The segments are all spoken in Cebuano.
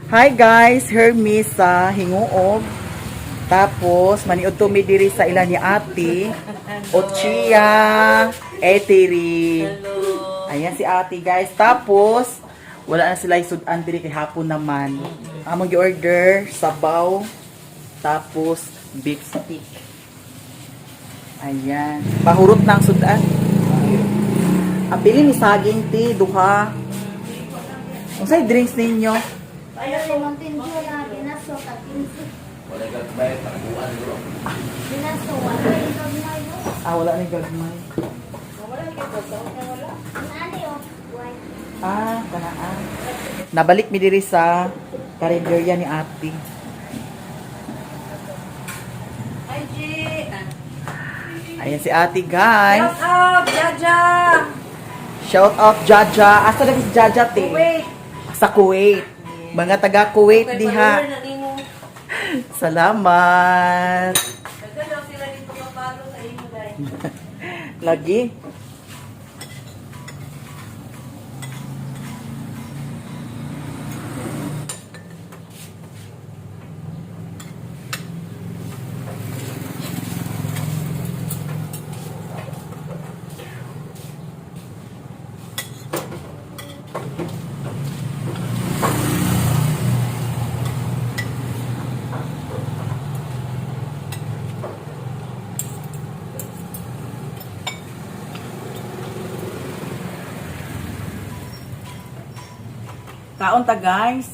Hi guys, Hermes sa Hinguog. Tapos maniudto mi diri sa ila ni Ate Ochia Etiri. Ayan si Ate, guys. Tapos wala na sila isud-an diri kay hapon naman. Among gi-order sabaw tapos beef stick. Ayan. Pahurot na ang sudan. Apili ni saging ti duha. Unsay drinks ninyo? Wala ko Mountain Dew na binaso ka 15. Wala gagmay, panaguan bro. Binaso wala yung gagmay no. Ah, wala ni gagmay. Ang ani oh. White. Ah, kanaan. Nabalik mi diri sa karinderya ni Ate. Hi, G! Ayan si Ate, guys. Shout out, Jaja! Shout out Jaja. Asa na si Jaja te? Kuwait! Sa Kuwait. Mga taga Kuwait Kay diha. follower na nimo. Salamat. Daghan daw sila dito kapalo sa imo, dai. Lagi. Kaon ta, guys.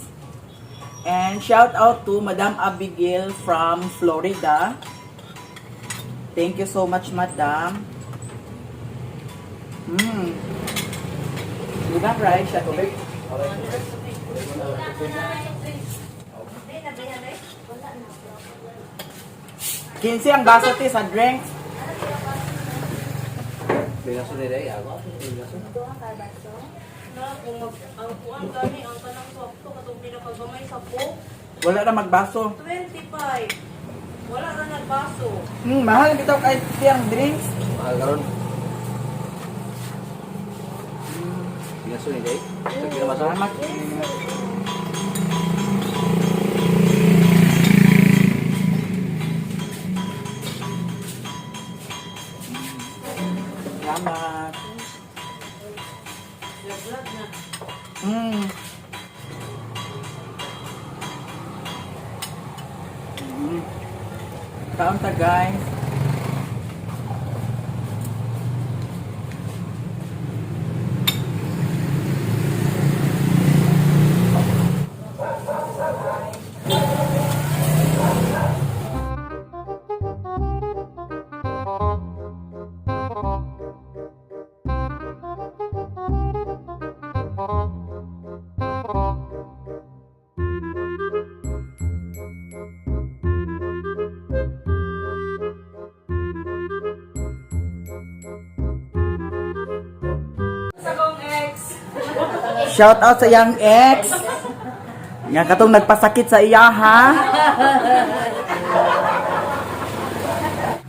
And shout out to Madam Abigail from Florida. Thank you so much, Madam. Diba, right? Siya tubig. 15 ang baso ti sa drinks. Binaso ni Day, ako. Binaso. Duha ka baso. Na kung mag ang kuan gani ang kanang swakto katong pinakagamay sa Coke, Wala na magbaso. 25. Wala na nagbaso. Mahal bitaw kay ti ang drinks. Mahal karon. Binaso ni Day. Sige na maso. Salamat. Salamat. Laglag na. Kaon ta, guys. Sa kong ex. Shout out sa iyang ex. Nga katong nagpasakit sa iya ha.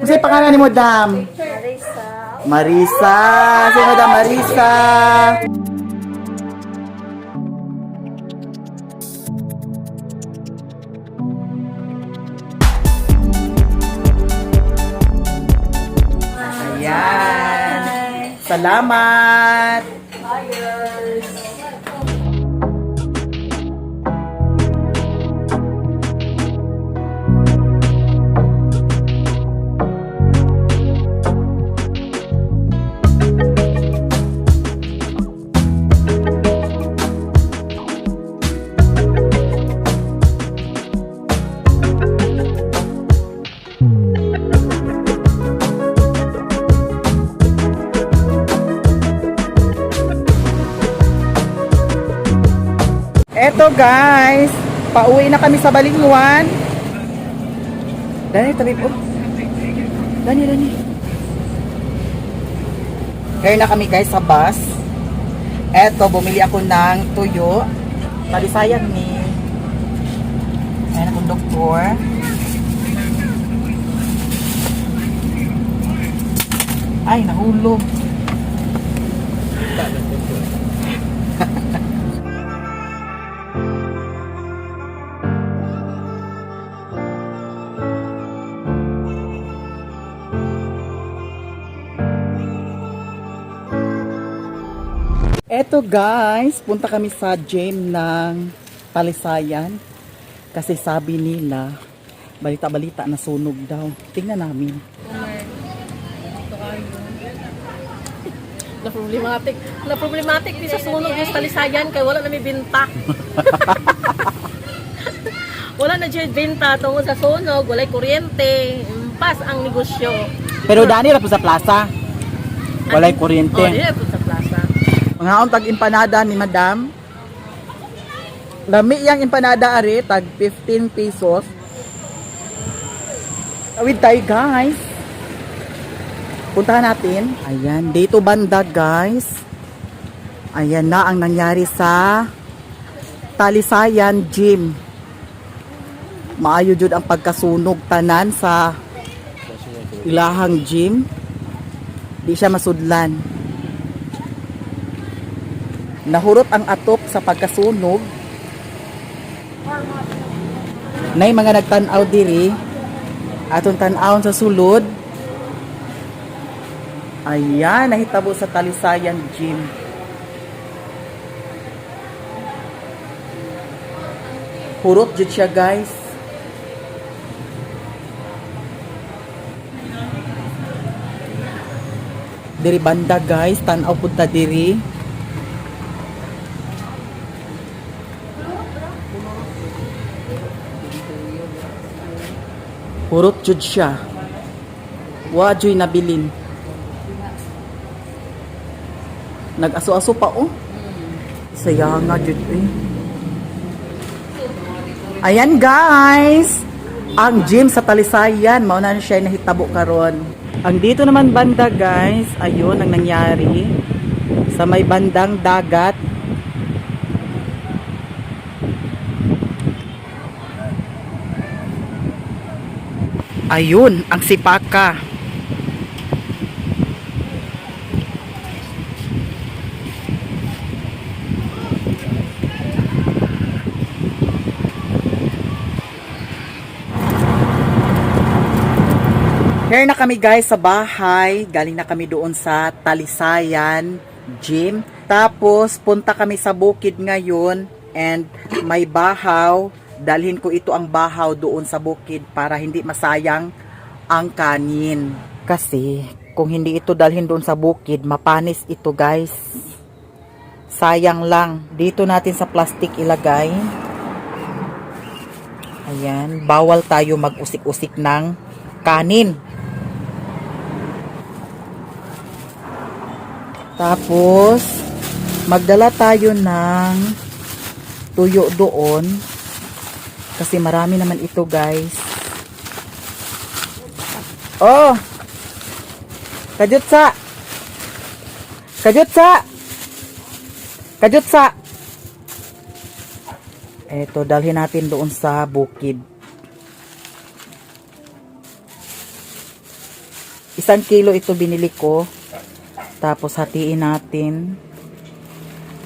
Unsay pangalan nimo, Dam? Marisa. Marisa. Si Madam Marisa. Ayan. Salamat. Eto guys, pauwi na kami sa Balingwan. Dani, tabi po. Dani, dani. Here na kami guys sa bus. Eto, bumili ako ng tuyo. Talisayang ni. Ayan akong doktor. Ay, nahulog. Eto guys, punta kami sa gym ng Talisayan. Kasi sabi nila, balita-balita na sunog daw. Tingnan namin. Na problematic. Na problematic di sa sunog yung talisayan kay wala na may binta. Wala na jud binta tungod sa sunog, walay kuryente, impas ang negosyo. Pero dani ra po sa plaza. Walay kuryente. Oh, dili po sa plaza. Mga tag empanada ni Madam. Lami yang empanada are, tag 15 pesos. Tawid tayo guys. Puntahan natin. Ayan, dito banda guys. Ayan na ang nangyari sa Talisayan Gym. Maayo jud ang pagkasunog tanan sa ilahang gym. Di siya masudlan. Nahurot ang atop sa pagkasunog. Nay mga nagtan-aw diri. Atong tan-awon sa sulod. Ayan, nahitabo sa Talisayan Gym. Hurot jud siya, guys. Diri banda, guys, tan-aw pud ta diri. Hurot jud siya. Wa juy nabilin. Nag-aso-aso pa oh. Saya nga jud eh. Ayan guys, ang gym sa Talisayan, mao na siya nahitabo karon. Ang dito naman banda guys, ayun ang nangyari sa may bandang dagat. Ayun, ang sipaka. Here na kami guys sa bahay. Galing na kami doon sa Talisayan Gym. Tapos punta kami sa bukid ngayon and may bahaw. Dalhin ko ito ang bahaw doon sa bukid para hindi masayang ang kanin. Kasi kung hindi ito dalhin doon sa bukid, mapanis ito guys. Sayang lang. Dito natin sa plastic ilagay. Ayan, bawal tayo mag-usik-usik ng kanin. Tapos, magdala tayo ng tuyo doon. Kasi marami naman ito, guys. Oh! Kajutsa! Kajutsa! Kajutsa! Eto, dalhin natin doon sa bukid. 1 kilo ito binili ko. Tapos hatiin natin.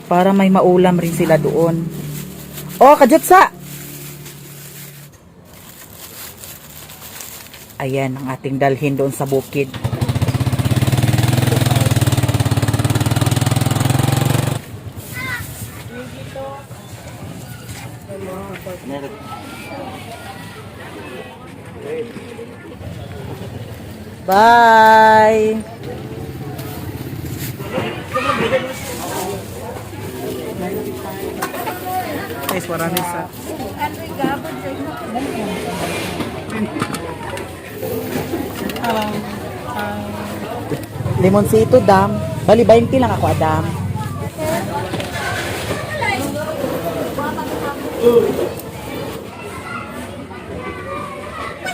Para may maulam rin sila doon. Oh, kajutsa! Ayan ang ating dalhin doon sa bukid. Bye! Guys, marami sa... Limoncito, dam. Bali, 20 lang ako, Adam.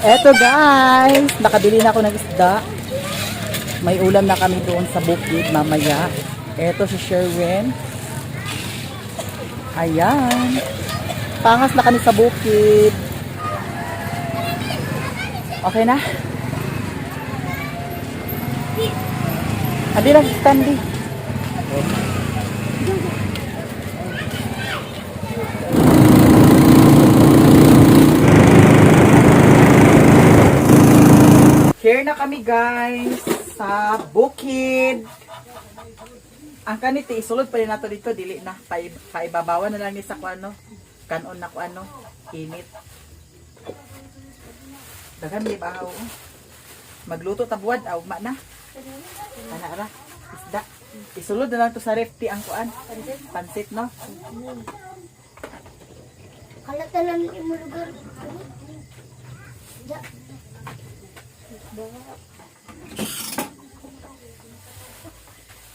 Eto guys, nakabili na ako ng isda. May ulam na kami doon sa bukid mamaya. Eto si Sherwin. Ayan. Pangas na kami sa bukid. Okay na? Adi lang si Stanley. Here na kami guys sa bukid. Ang kaniti isulod pa rin nato dito dili na paibabawan na lang ni sa kuano. Kanon na kuano. Init. Daghan may bahaw. Oh. Magluto tabuad aw ma na. Ana ra. Isda. Isulod na lang to sa ref ti ang kuan. Pansit no. Kalata lang imo lugar. Da.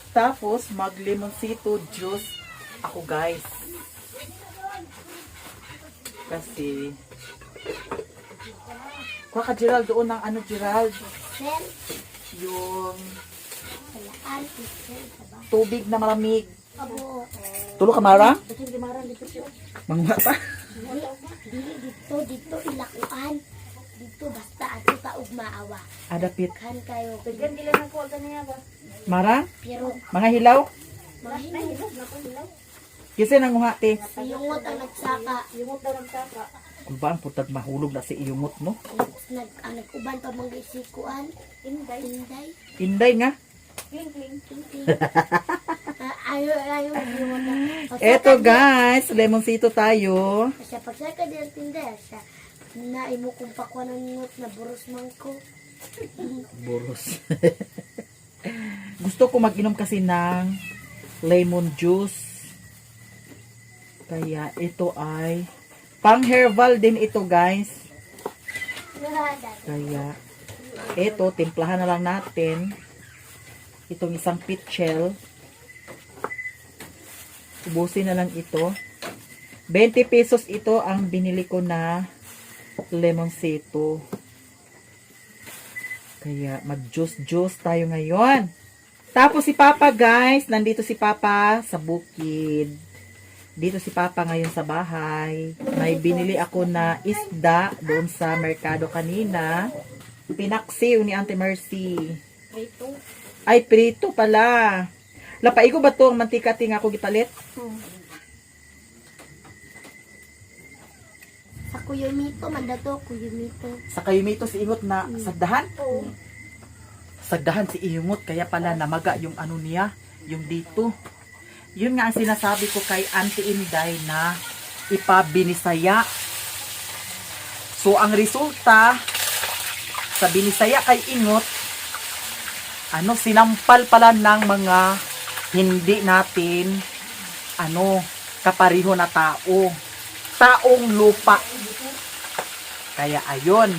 Tapos mag limonsito juice ako guys. Kasi kuha ka Gerald doon ng ano Gerald, Sel. yung Salaan. Sel. Saba. tubig na malamig. Abo. Tulo ka Mara? Manguha pa. Dili dito dito ilakuan. Dito basta ato ta og maawa. Adapit. Kan kayo. Mara? Pero Mga hilaw? mga hinog. Kasi nanguha te. Yungot ang nagsaka. Ang ba ang putag mahulog na si iyumot no? Nag ang nag-uban pa mga isikuan. Inday. Inday. Inday nga. Ting, ting. Ah, ayo ayo yungot na. Pagsaka Eto guys, lemonsito tayo. Sa pagsaka din tinda sa na imo kong pakuan ng yungot na buros man ko. Boros. Gusto ko mag-inom kasi ng lemon juice. Kaya ito ay pang herbal din ito guys. Kaya ito, timplahan na lang natin. Itong isang pitchel. Ubusin na lang ito. 20 pesos ito ang binili ko na lemonsito. Kaya mag-juice-juice tayo ngayon. Tapos si Papa guys, nandito si Papa sa bukid. Dito si Papa ngayon sa bahay. May binili ako na isda doon sa merkado kanina. Pinaksiw ni Auntie Mercy. Prito. Ay, prito pala. Lapaigo ba to ang mantika tinga ko gitalit? Sa kuyumito man dato kuyumito. Sa kayumito si Ingot na sagdahan? Oo. Sagdahan si Ingot, kaya pala namaga yung ano niya, yung dito. Yun nga ang sinasabi ko kay Auntie Inday na ipabinisaya. So, ang resulta sa binisaya kay Ingot, ano, sinampal pala ng mga hindi natin, ano, kapariho na tao. Taong lupa. Kaya ayun,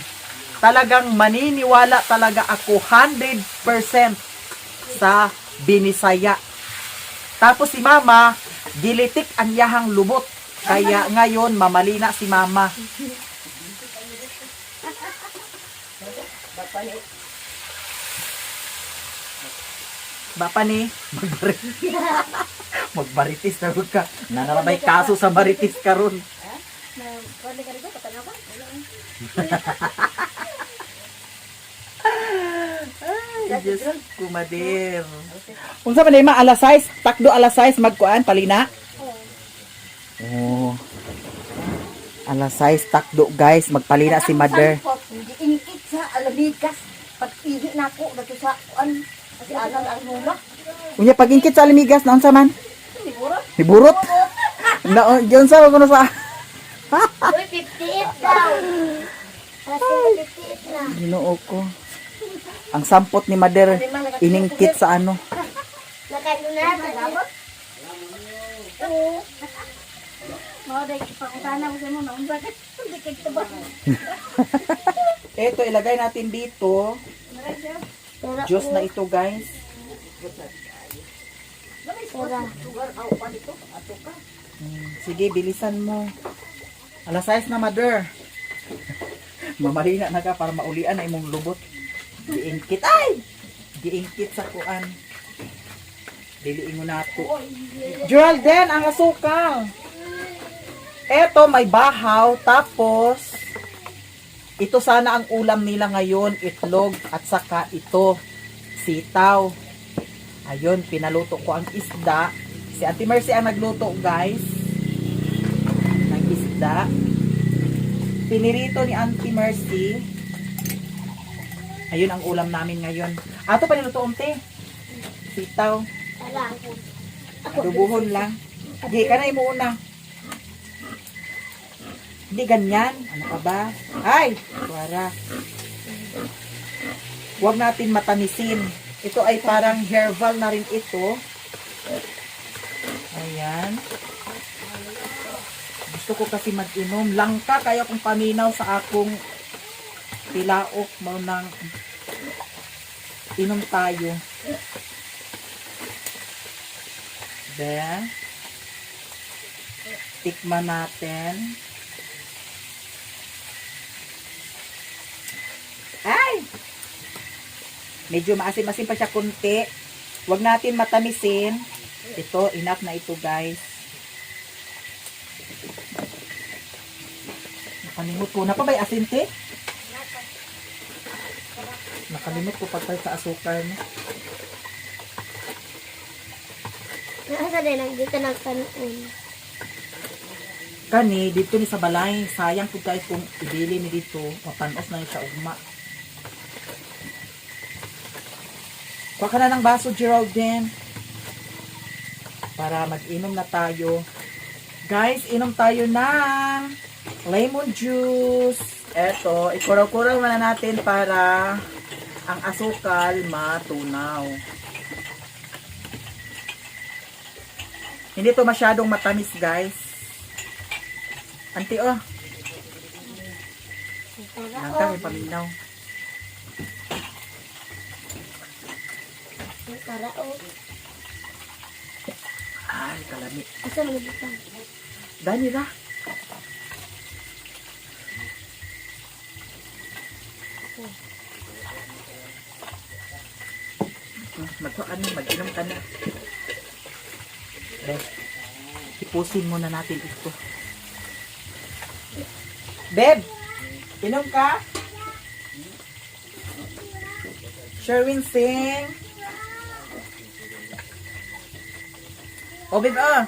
talagang maniniwala talaga ako 100% sa binisaya. Tapos si mama, gilitik ang yahang lubot. Kaya ngayon, mamalina si mama. Bapa ni, magbaritis na rin ka. Nanalabay kaso sa maritis karon. Ay, Diyos ko, mader. Unsa man ma alas 6, takdo alas 6 magkuan palina. Oh. Alas 6 takdo guys, magpalina si mother. Giingkit sa alamigas. Pag-ihi na ako, dito sa kuan. Kasi alam ang lula. Unya pag-ingkit sa alamigas na unsa man? Hiburot. Na unsa man kuno sa Uy, 58 daw. Alas 58 na. Ginoo ko. Ang sampot ni mother iningkit sa ano. Nakaino na na. Oo. Mao day pangutana ko sa mo na unsa ka. Hindi kay tuba. Ito ilagay natin dito. Pero, Juice na ito guys. Pera. Sige, bilisan mo. Alas 6 na, mother. Mamarina na ka para maulian na imong lubot. Giingkit. Ay! Giingkit sa kuan. Dili ingon nato. Geraldine, ang asukal. Eto, may bahaw. Tapos, ito sana ang ulam nila ngayon. Itlog at saka ito, sitaw. Ayun, pinaluto ko ang isda. Si Auntie Mercy ang nagluto, guys. Ng isda. Pinirito ni Auntie Mercy. Ayun ang ulam namin ngayon. Ato pa niluto, Auntie. Sitaw. Tara. Adobohon lang. Di ka na imuuna. Hindi ganyan. Ano ka ba? Ay! Wara. Huwag natin matamisin. Ito ay parang herbal na rin ito. Ayan. Gusto ko kasi mag-inom. Langka kaya kong paminaw sa akong tilaok mo nang inom tayo. Then, tikman natin. Ay! Medyo maasim-asim pa siya konti. Huwag natin matamisin. Ito, enough na ito, guys. Nakalimot ko. Napa ba yung asin, te? Nakalimot ko pagpalit sa asukar. No? Nasa din ang dito nagkaroon. Kani, dito ni sa balay. Sayang po guys kung ibili ni dito. Mapanos na siya ugma. Kuha ka na ng baso, Geraldine. Para mag-inom na tayo. Guys, inom tayo ng lemon juice. Eto, ikuraw-kuraw na natin para ang asukal matunaw. Hindi to masyadong matamis, guys. Ante, oh. Tara Nangka, oh. may paminaw. Tara oh. Ay, kalami. Asa man butang? Dani ra. Magkuha ka na, mag-inom ka na. Beb, ipusin muna natin ito. Beb, inom ka? Sherwin Singh. O, beb, ah.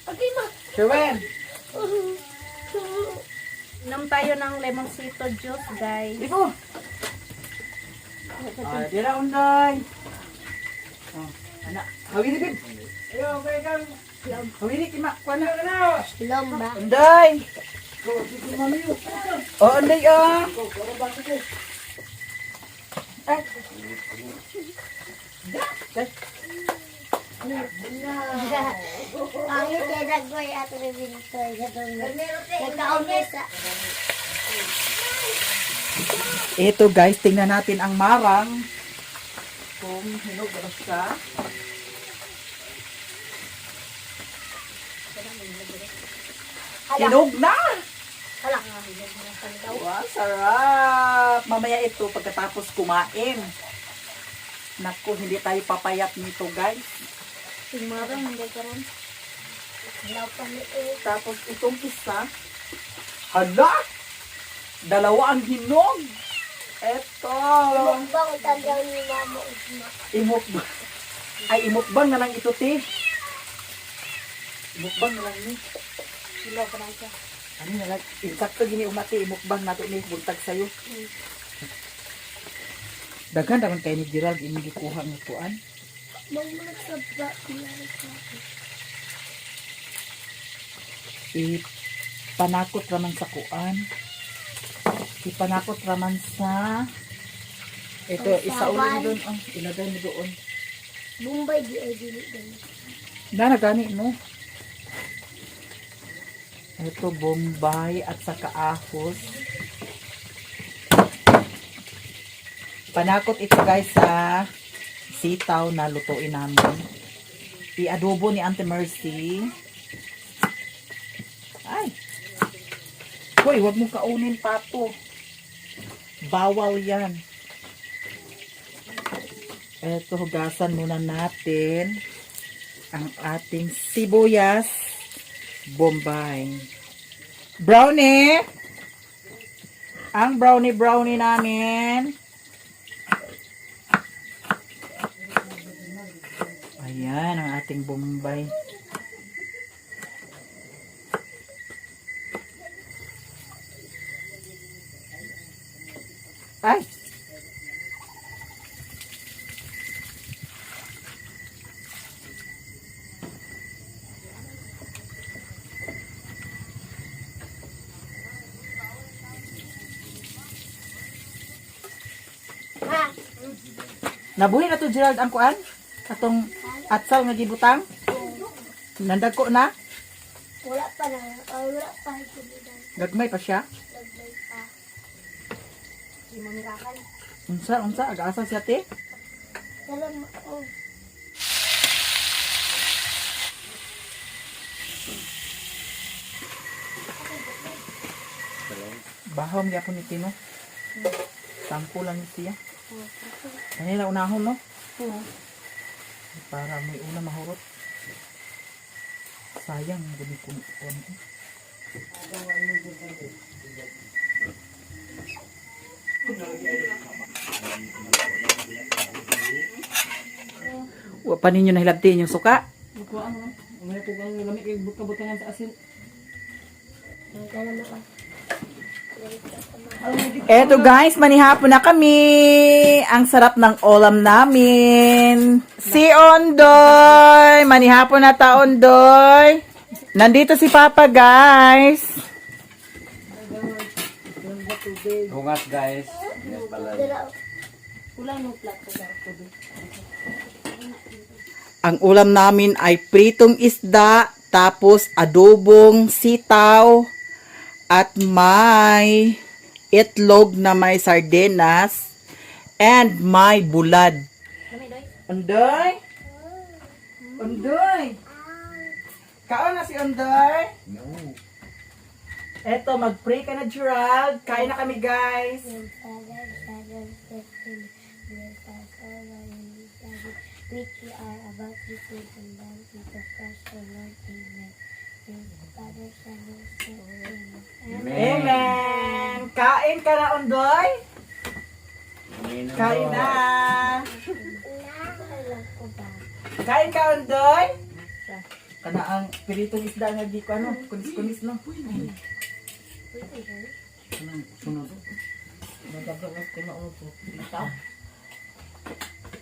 Okay ma. Sherwin. Inom tayo ng lemon sito juice, guys. Ibo. Ah, dira unday. Oh, ana, hawiri bib. Ayo, kay kang. Hawiri kima, kuan na. Lomba. Unday. Oh, unday ah. Ay. Da. Pangit kay Dagboy ato ni Bintoy. Nagkaon sa Ito guys, tingnan natin ang marang. Kung hinog ba siya. Hinog na! Hala. Wow, sarap! Mamaya ito pagkatapos kumain. Naku, hindi tayo papayat nito guys. Marang, hindi karon. Hello pa ni eh. Tapos itong isa, hala! Dalawa ang hinog! Eto! Mukbang tanggal ni Mama Usma. Imukbang. Ay, imukbang na lang ito, te. Imukbang na lang ni. Ilaw pa na siya. Ano na lang, insakto gini umati, imukbang nato ni, buntag sa'yo. Daghan naman kay ni Gerald, imong gikuha nga kuan. Mangulog sa ba. Ipanakot raman sa kuan. Ipanakot raman sa ito, isauli mo doon. Oh, ilagay mo doon. Bombay di ay dili dili. Na, nagani, no? Ito, Bombay at saka ahos. Panakot ito guys sa sitaw na lutuin namin. I-adobo ni Auntie Mercy. Ay! Hoy, wag mong kaunin pato. Bawal yan. Eto, hugasan muna natin ang ating sibuyas bombay. Brownie! Ang brownie brownie namin. Ayan ang ating bombay. Ay! Nabuhi na to, Gerald, ang kuan? Katong atsal nga gibutang? Nandagko na? Wala pa na. Oh, wala pa. Gamitan. Gagmay pa siya. Nagbay pa. Di mo mirakan. Unsa, unsa, agaasa siya te? Dalam, oh. Bahaw gyapon ni Tino. Tangko lang ni siya. Kanila unahon, no? Para may una mahurot. Sayang, guni kun kun. Wa pa ninyo nahilabti inyong suka. Bukuan mo. May tugang lamig kay butangan sa asin. Dalam ako. Eto guys, manihapon na kami. Ang sarap ng ulam namin. Si Ondoy! Manihapon na ta, Ondoy. Nandito si Papa, guys. Hungas guys. Yes pala. Kulang no plato sa tubig. Ang ulam namin ay pritong isda, tapos adobong sitaw, at may itlog na may sardinas, and may bulad. Undoy? Undoy? Kaon na si Undoy? No. Eto, mag-pray ka na, Gerald. Kain na kami, guys. Father, Son, and Spirit, which we are about to receive from them, Jesus Christ, our Lord. Amen. In the Father, Son, and Spirit. Amen. Amen. Kain ka na, Undoy. Kain na. Alam ko ba? Kain ka, Undoy. Kana ang piritong isda nga di ko ano, kunis-kunis no.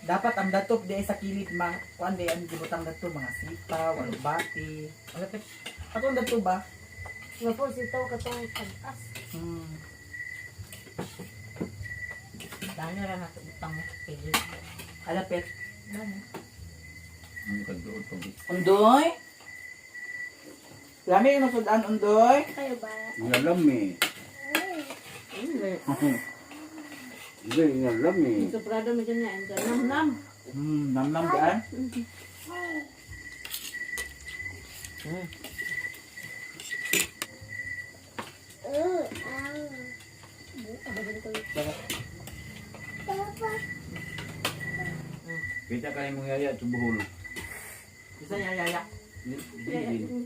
Dapat ang datop di ay sa kilid ma kuan di ang gibutang dato mga sitaw, alubati. Ato ang dato ba? Nga po, sitaw ka tong pag-as. Dami ra na utang mo. Pili. Alapit. Ano kagduod pag Undoy? Lami yung masudan, Undoy. Kayo ba? Ngalam eh. Hindi, ngalam eh. Sobrado mo dyan yan. Nam nam. Namnam daan. Papa. Kita kayo mong yaya sa buhol. Isa yaya. Hindi.